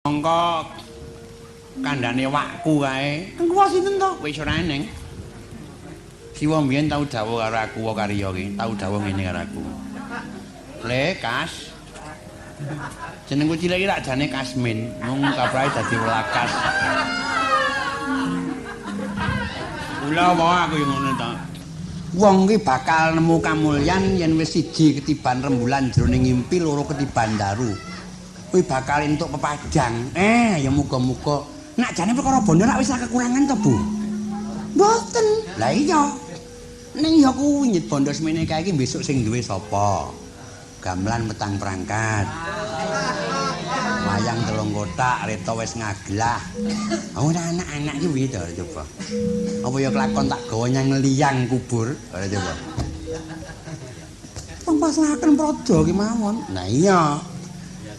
Mongko kandhane wakku kae. Kang kuwa sinten to? Wis ora eneng. Siwa mbiyen tau dawuh karo aku wa karya ki, tau dawuh ngene karo aku. Le Kas. Jenengku cilik iki lak jane Kasmin, mung kaprahe dadi Welakas. Kula wae aku yo ngono to. Wong ki bakal nemu kamulyan yen wis siji ketiban rembulan jroning ngimpi, loro ketiban daru. Kuwi bakal entuk pepadang. Ya muga-muga. Nak jane perkara bondo lak wis kekurangan to, Bu? Mboten. Lah iya. Ning ya kuwi nyet bondo semene kae iki besok sing duwe sapa? Gamelan petang perangkat. Wayang telung kotak, reta wis ngaglah. Ora anak-anak iki piye to coba? Apa ya kelakon tak gawa nyang liang kubur? Ora coba. Wong pasrahaken praja ki mawon. Lah iya.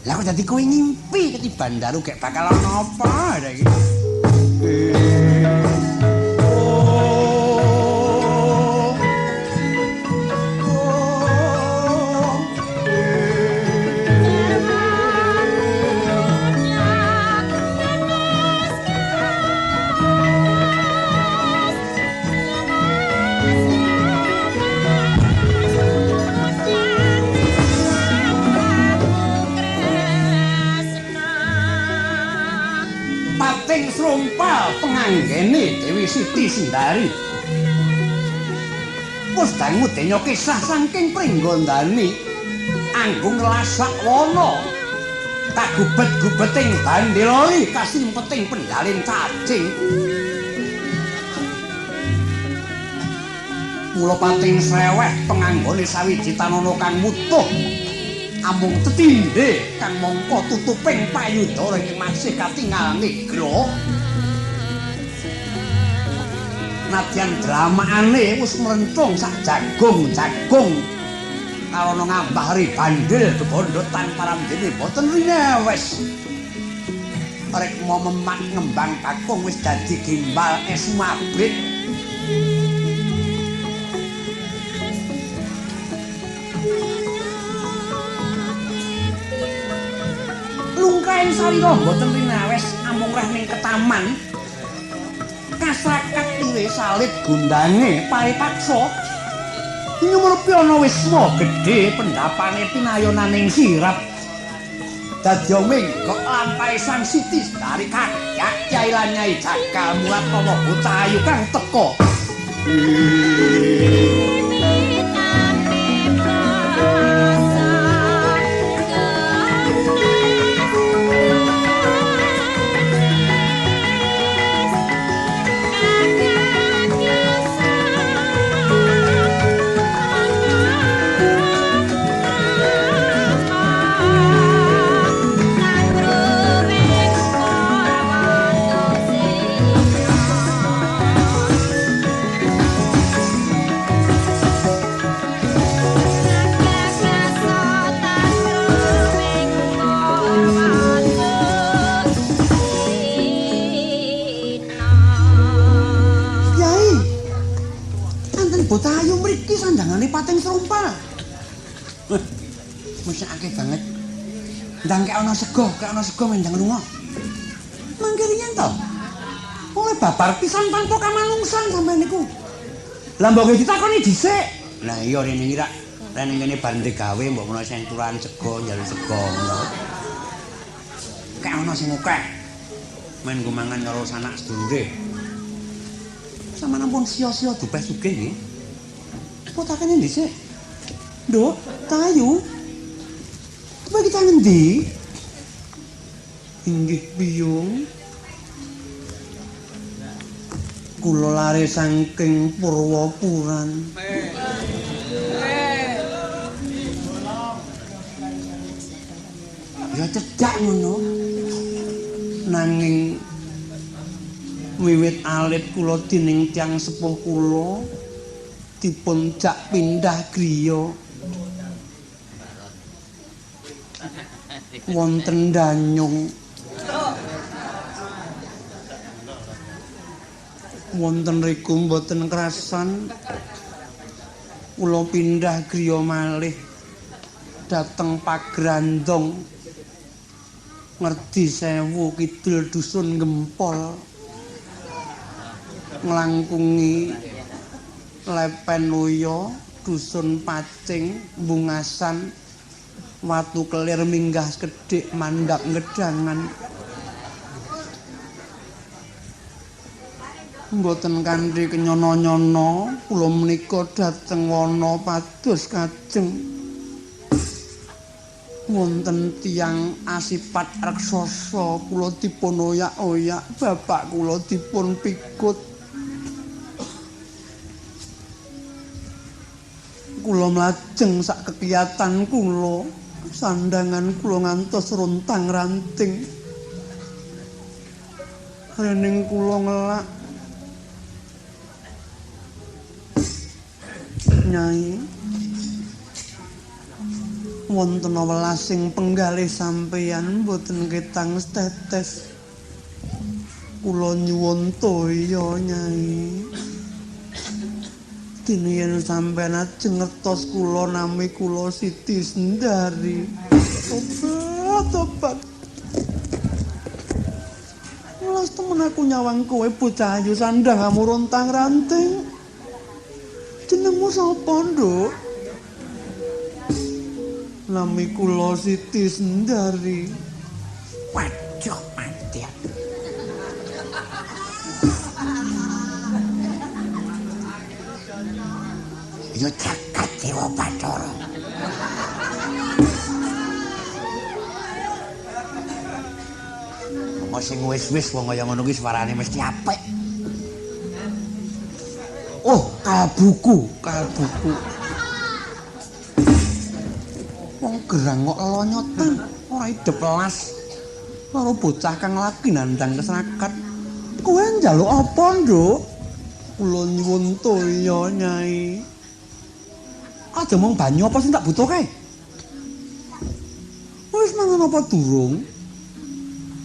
Lah kok dadi kowe ngimpi ketiban daru gek bakal ana apa iki? Srumpal penganggene Dewi Siti Sindari. Wis dangu denya kisah saking Pringgondani anggung lasak wana kagubet-gubeting bandiloli kasimpeting pendalin cacing. Mula pating sreweh penganggone sawiji tanana kang mutuh amung tetindhe kang mangka tutuping payudara ing masih katingal negro. Nadyan dramakane wis mlentung sak jagung-jagung karana ngambah ri bandil bebondo tanpa ramdene boten rinewes. Rikma memak ngembang kakung wis dadi gimbal es mabrit. Lungkrahing salira mboten rinawes amung reh ning ketaman. Kasrakat lire salib gondange paripaksa nyumrepi ana wisma gedhe pendapane pinayonaning sirap. Dadi minggok lampahe Sang Siti dari kakak Kyai lan Nyai Jakal mulat ana bocah ayu kang teka. Bocah ayu mriki sandangane pating srumpal. Mesake banget. Ndang kek ana sego, kek ana sego mendang lunga. Mangke riyen to. Oleh babar pisan tanpa kamanungsan sampean niku. Lah mbok ditakoni dhisik. Lah iya rene iki rak rene kene bar gawe mbok menawa sing turahan sego njaluk sego ngono. Kek ana sing akeh. Men nggo mangan karo sanak sedulure. Sampeyan ampun sia-sia dupeh sugih nggih. Potakane dhisik. Nduk, tayu. Kowe kita ngendi? Inggih, Biyung. Kula lare saking Purwapuran. Ya cedhak ngono. Nanging wiwit alit kula dening tiyang sepuh kula dipun jak pindah griya wonten Danyung, wonten riku mboten krasan kula pindah griya malih dhateng Pagrandong. Ngerdi Sewu kidul dusun Gempol. Nglangkungi Lepen Loyo, dusun Pacing, Bungasan, Watu Kelir minggah sekedhik mandhap gedangan. Mboten kanthi kenyono-nyono kula menika dhateng wana pados kajeng. Wonten tiyang asipat raksasa kula dipun oyak-oyak, bapak kula dipun pikut. Kula mlajeng sak kekiyatan kula, sandangan kula ngantos rontang-ranting. Rening kula ngelak. Nyai, wonten welasing penggalih sampeyan mboten ketang tetes. Kula nyuwun toya, Nyai. Dene yen sampeyan ajeng ngertos kula nami kula Siti Sendari. Tobat, tobat. Welas temen aku nyawang kowe bocah ayu sandangamu rontang-ranting. Jenengmu sapa, Nduk? Nami kula Siti Sendari. Waduh, mati. Ya jagat Dewa Bathara. Wong sing wis-wis wong kaya ngono kuwi suarane mesti apik. Oh, kalbuku, kalbuku. Wong gerang kok lonyotan, ora idep welas. Karo bocah kang lagi nandhang kesrakat. Kowe njaluk apa, Nduk? Kula nyuwun toya, Nyai. Aja mung banyu apa sing tak butuhke? Wis mangan apa durung?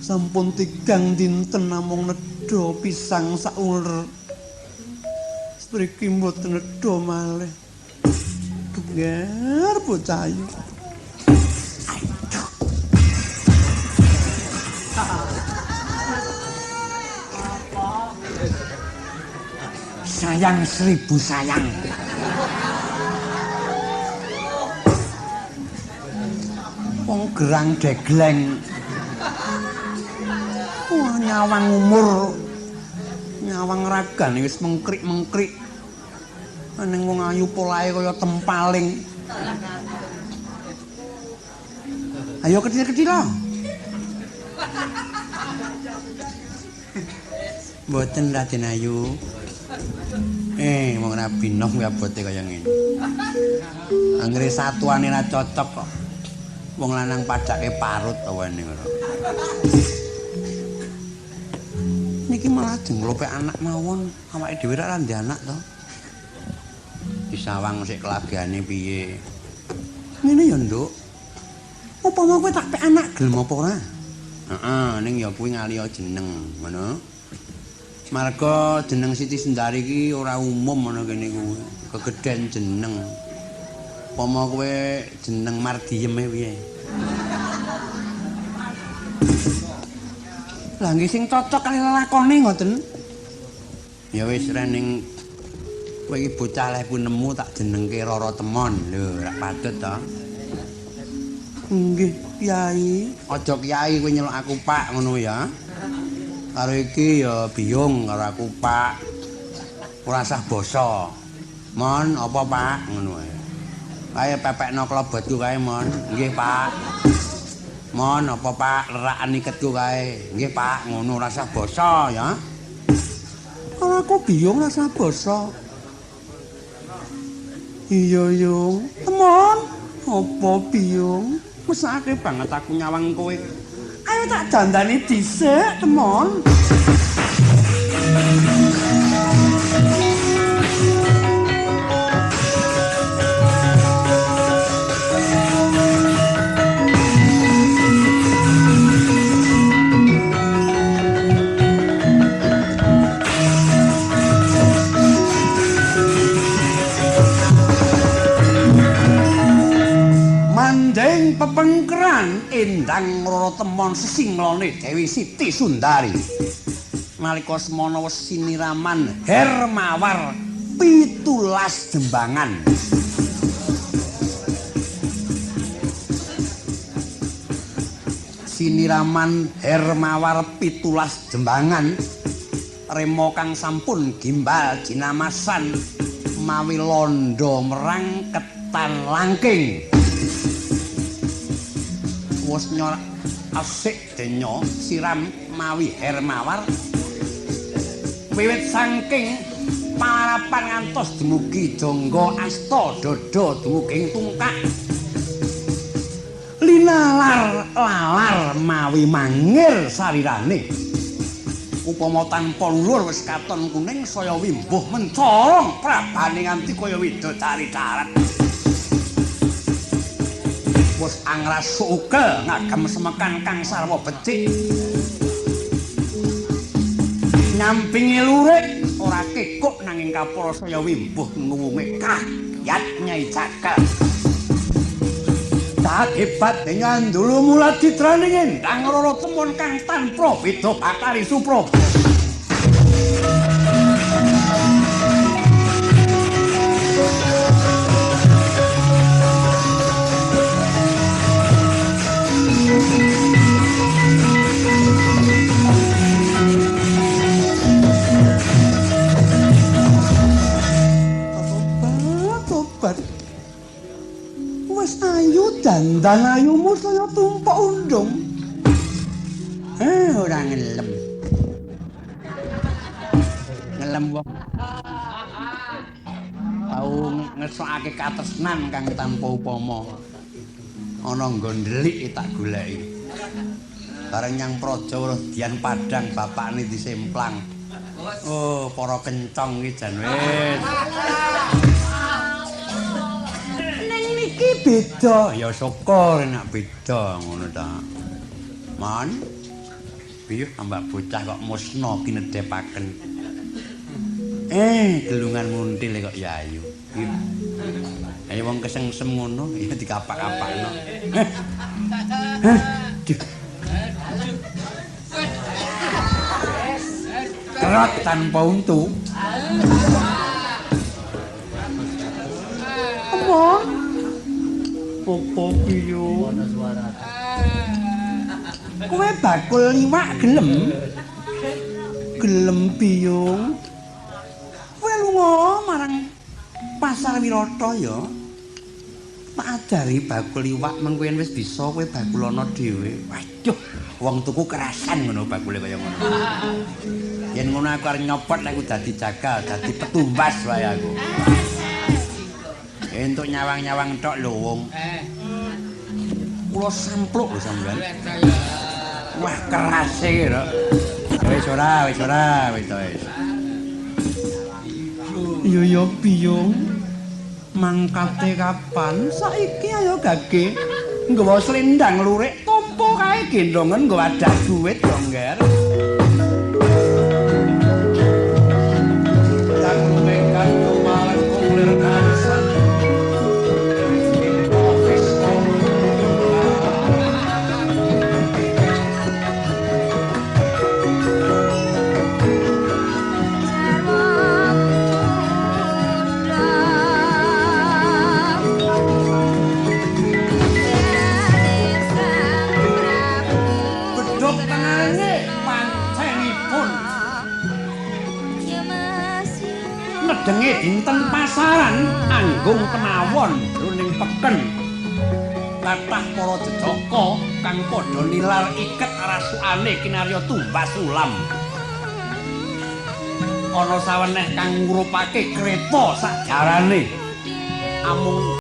Sampun 3 dinten namung nedha pisang sak uler. Mriki mboten nedha malih. Geger bocah ayu. Aduh. Sayang seribu sayang. Wong gerang degleng. Wah, nyawang umur, nyawang ragane wis mengkrik-mengkrik. Ning wong ayu polahe kaya tempaling. Ayo kecil-kecil lah. Mboten Raden Ayu. Wong rabi nom abote kaya ngene. Anggere satuane ra cocok kok. Wong lanang padake parut awane ngono. Niki malah jenglope anak mawon, awake dhewe ra ndek anak to. Disawang sik kelagane piye. Ngene ya, Nduk. Upama kowe tak pek anak gelem apa ora? Heeh, ning ya kuwi ngaliya jeneng, ngono. Marga jeneng Siti Sendari iki ora umum ana kene kuwi. Kegedhen jeneng. Upama kowe jeneng Mardiyeme piye? Lah nggih sing cocok kali lelakone ngoten. Ya wis rening kowe iki bocah leh ku nemu tak jenengke Rara Temon. Lho, rak patut to. Nggih, Kyai. Aja Kyai kowe nyeluk aku Pak ngono ya. Karo iki ya biyung karo aku Pak. Ora sah basa. Mon, apa Pak ngono ae. Kae pepekno klobotku kae, Mon. Nggih, Pak. Mon, apa Pak lerakan iketku kae. Nggih, Pak, ngono ora sah basa ya. Ora aku biyung ora sah basa. Iya, Yung. Temon, apa biyung? Mesake banget aku nyawang kowe. Ayo tak dandani dhisik, Temon. Mandeng pepengkeran. Siniraman Endang Rara Temon sesinglone Dewi Siti Sundari. Nalika semana wis siniraman Hermawar 17 jembangan. Siniraman Hermawar 17 jembangan remo kang sampun gimbal jinamasan mawi londo merang ketan langking. Wis nyor asik denya siram mawi Hermawar wiwit saking palarapan ngantos dumugi jangga asta dada dumugi tungkak linalar lalar mawi mangir sarirane. Upama tanpa lulur wis katon kuning saya wimbuh mencorong prabane nganti kaya widodari darat. Wis angrasuk ukel ngagem semekan kang sarwa becik. Nyampingi lurik ora kekuk nanging kapara saya wimbuh nuwunge kahyat Nyai Jagal. Tak hebat nyandulu mula citraning Endang Rara Temon kang tanpa beda Batari Supraba. Tobat, tobat. Wis ayu dandan ayumu saya tumpuk undung. Ora ngelem. Ngelem wong. Tau ngesokake katresnan kang tanpa upama. Ana nggon ndelik tak goleki. Bareng nyang praja weruh dian padhang bapakne disemplang. Oh, para kencong iki jan wis. Ning niki beda, ya syukur nek beda ngono ta. Man. Piye ambak bocah kok musna kinedhepaken. Gelungan muntil kok ya ayu. Ayo wong kesengsem ngono ya dikapak-kapakno. Kerot tanpa untu. Apa? Opo piyo? Kowe bakul liwak gelem? Gelem piyo? Kowe lunga marang Pasar Wirata ya. Tak ajari bakul iwak mengko yen wis bisa kowe bakulono dhewe. Waduh, wong tuku kerasan ngono bakule kaya ngono. Yen ngono aku arep nyopot nek aku dadi jagal, dadi petumbas wae aku. Entuk nyawang-nyawang tok lho wong. Kula sampluk lho sampean. Wah, kerase iki lho. Wis ora, wis ora, wis wis. Yo yo biyung. Mangkate kapan? Saiki ayo gage. Nggawa slendang lurik tompo kae gendongan nggo wadah duit to, Ngger. Nedenge dinten pasaran anggung kemawon jroning peken. Kathah para jejaka kang padha nilar iket rasukane kinarya tumbas ulam. Ana saweneh kang ngurupake kreta sajarane. Amung